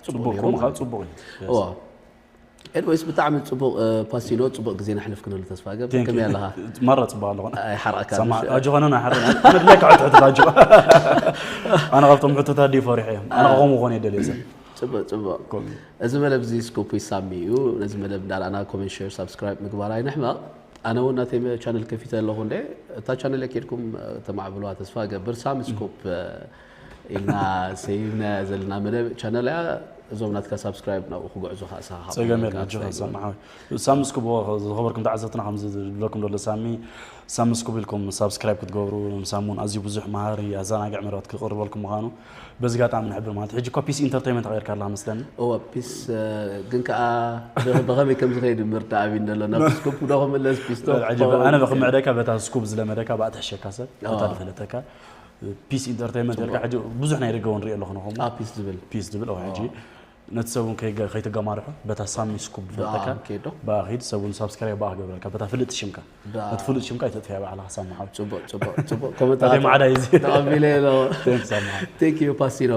ጽቡቅ ከምኡ ከዓ ጽቡቅ እዩ። እዋ ኤድወይስ ብጣዕሚ ጽቡቅ ፓሲኖ፣ ጽቡቅ ግዜ ነሕልፍ ክነሉ ተስፋ ገብር። ከመይ ኣለኻ? ማራ ጽቡቅ ኣለኹ። ኣይሓርቀካ ኣጆኸነ ኣይሓርቀ። ኣነ ድላይካ ሕትሕት ኣጆ። ኣነ ካብቶም ሕቶታት ድዩ ፈሪሐ እዮም። ኣነ ከምኡ ኾነ የደልየ ሰብ። ጽቡቅ ጽቡቅ። እዚ መደብ እዚ ስኩፕ ዊዝ ሳሚ እዩ። ነዚ መደብ እንዳርኣና ኮሜንት፣ ሼር፣ ሳብስክራይብ ምግባር ኣይንሕመቕ። ኣነ እውን ናተይ ቻነል ከፊተ ኣለኹ እንደ እታ ቻነል ኬድኩም ተማዕብልዋ ተስፋ ገብር። ሳሚ ስኩፕ ኢልና ሰይምና ዘለና መደብ ቻነል እያ። እዞም ናትካ ሳብስክራይብ ናብኡ ክጉዕዙ ከኣ ንስኻ ጸገም የለን። ሓቁ ኣጆኻ ሳሚ ሓወይ። ሳሚ ስኩብ ዝኸበርኩም ተዓዘብትና ከምዚ ዝብለኩም ዘሎ ሳሚ ሳሚ ስኩብ ኢልኩም ሳብስክራይብ ክትገብሩ ንሳሚ እውን ኣዝዩ ብዙሕ መሃሪ ኣዘናግዕ መደባት ክቕርበልኩም ምዃኑ በዚ ጋጣሚ ንሕብር ማለት ሕጂ እኳ ፒስ ኢንተርቴይመንት ቀይርካ ኣለኻ መስለኒ። እወ ፒስ ግን ከኣ ብኸመይ ከም ዝኸይድ ምርዳእ ኣብዩ ዘሎ ናብ ስኩፕ ዶ ክምለስ ፒስ ዶ ሕጂ ኣነ ብክምዕደካ በታ ስኩብ ዝለመደካ ብኣ ትሕሸካ ሰብ በታ ዝፈለጠካ ፒስ ኢንተርቴይመንት ኢልካ ሕጂ ብዙሕ ናይ ደገ እውን ሪኦ ኣለኹ ንኹም ኣብ ፒስ ዝብል ፒስ ዝብል ኣብ ሕጂ ነቲ ሰብ እውን ከይገ- ከይተገማርሖ በታ ሳሚ ስኩብ ዝፈለጠካ ከይዶ ብኣ ኺድ ሰብ እውን ሳብስክራይብ ብኣ ክገብረልካ በታ ፍልጥቲ ሽምካ በቲ ፍሉጥ ሽምካ ይተጥፍያ ባዕልኻ ሳሚ ሓው ጽቡቅ ጽቡቅ ጽቡቅ ኮመንት ናተይ ማዕዳ እዩ እዚ ተቐቢለ ሎ Thanks ሳሚ ሓው ቴንክ ዩ ፓሲኖ